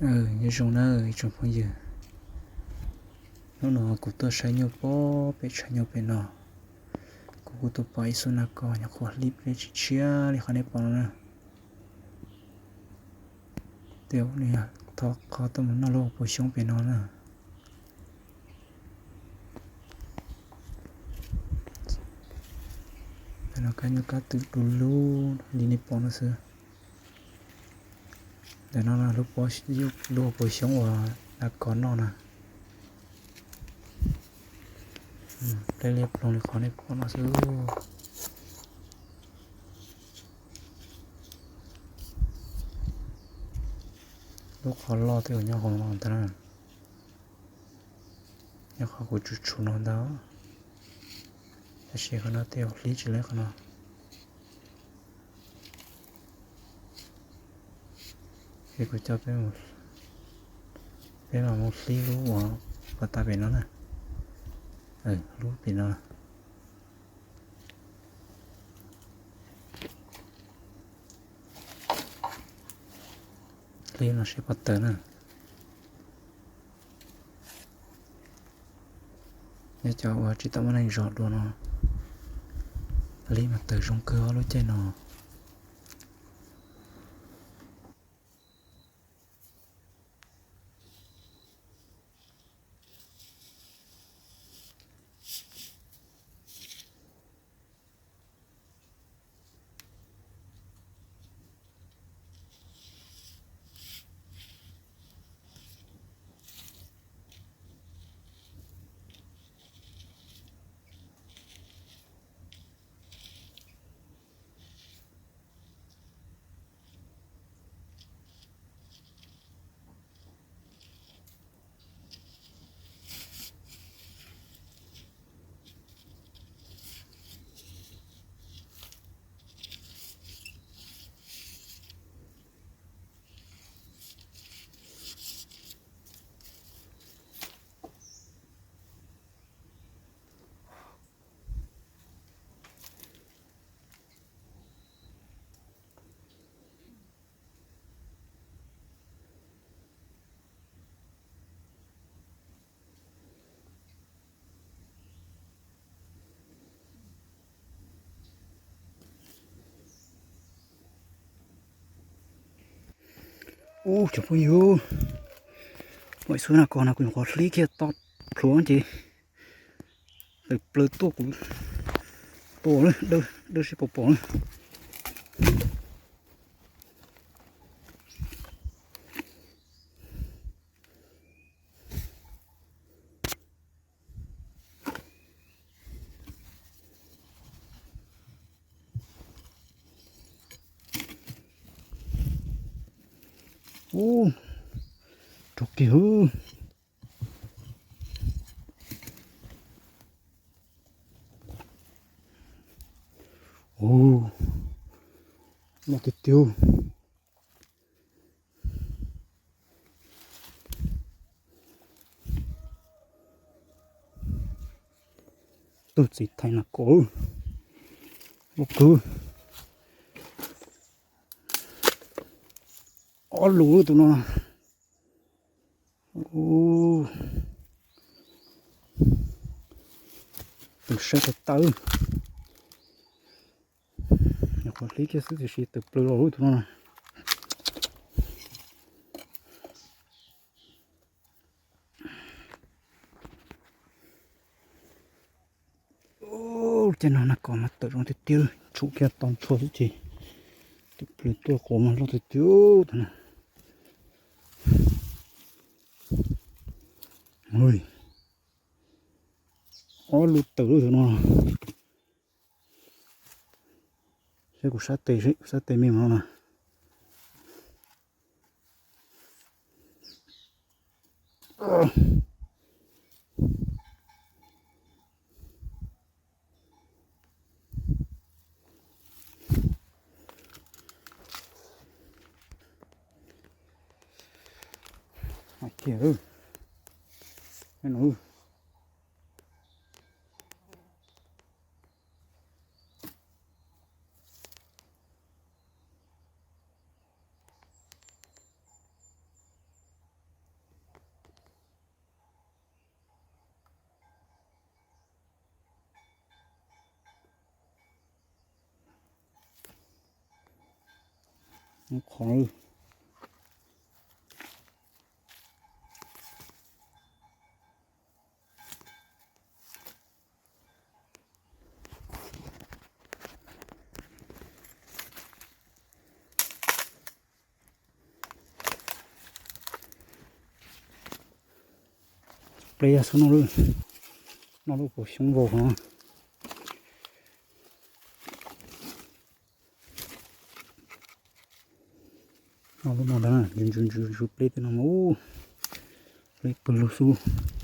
Nyob zoo na ib tsoom phooj ywg, hnub no kuv tuaj saib nyuj pob pem tshav nyuj pem no. Kuv kuj tuaj pom ib xub nas kos nyuam qhuav hlib pleb tshiab tshiab li qhov nej pom no na. Tej zaum nws thov qhov tuaj mus noj lub hauv paus xyoob pem no na. Ntawm no kab nyuj kab twm du lug li nej pom no xwb. Ntawm no lub pob, lub hauv paus xyoob uas nas kos noj na. Pleb liab ploog li qhov nej pom no xwb. Lub qhov loj tej zaum nyob hauv no ntag na. Nyob qhov kuv tshum tshum no ntag. Tab sis qhov no tej zaum hlib tsis lawv qhov no. Es kuv coj peb, peb mam mus hlib lub uas pov tas pem no na. Lub pem no. Hlib no seb puas tawg na. Nyob cov uas tsis tau muaj neeg zov dua no, hlib mas tawg zoo kawg lub caij no. Ub, cov phooj ywg, muaj ib xub nas kos no kuv nyuam qhuav hlib kiag to plhuav ces tawm plaws tuaj kuv tua, dawb sib pom pom na. Ub, rog kiag hwb. Ub, loj tiag tiag. Tus txiv thais nas kos loj kawg. Ob lus tus no. Tus saib tawv tawv. Nyuam qhuav hlib kiag xwb tiam sis tawm plaws los tus no na. Ub, caij no nas kos mas tawm zoo tiag tiag, tshum kiag to nrho xwb ces tawm plaws tuaj quav mas loj tiag tiag tus no. Ob lub tawm lub tus no. Seb kuv sab tes, sab tes me no na. Qhov Pleb yog xub no lub, no lub kuv xyoob vau no. No lub no ntag, ntsu ntsu ntsu pleb tej no mas, pleb pw lug xub.